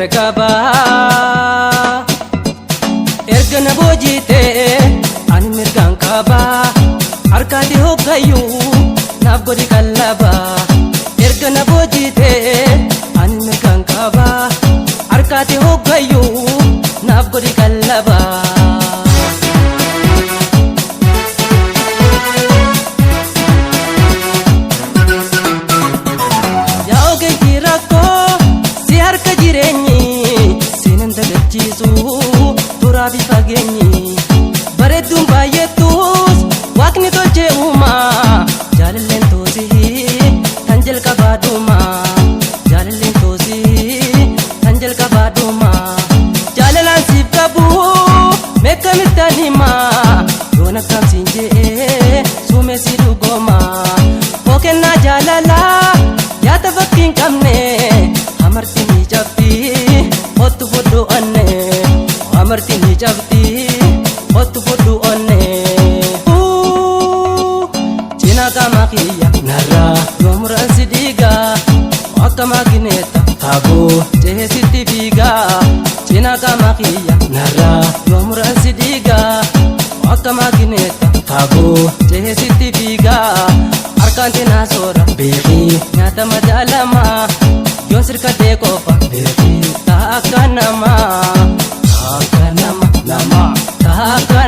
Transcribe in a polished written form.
Gargabaa erga na boojitee ani mirgaan qabaa harkaati hoggayyuu naaf godhi qallabaa erga na boojitee ani mirgaan qabaa harkaati hoggayyuu naaf godhi qallabaa. Yaa ogeeyyii rakkoo si harka jireenyi seenan dagachiisu turaa fi fageenyi bareedduun baay'eetus waaqni tolchee uumaa jaalalleen toosii tan jalqabaa dhumaa jaalalleen toosii tan jalqabaa dhumaa jaalalaan siif qabu meeqamittaan himaa yoon akkam siin je'ee suumee si dhugoomaa hookennaa jaalalaa yaada fakkii hin qabne amartii ni cabdi hottu fudhu onne amartii ni cabdi hottu fudhu onne. Cinaa qaama kiyya narraa yoo muraansi dhiigaa akka maakineetta fagoo ceesitti fiigaa cinaa qaama kiyya narraa yoo muraansi dhiigaa akka maakineetta fagoo ceesitti fiigaa harkaan tinaa soora beekii nyaata madaalamaa yoon sirkadhee qofa beekii ta'a akka namaa ta'a akka nama namaa ta'a akka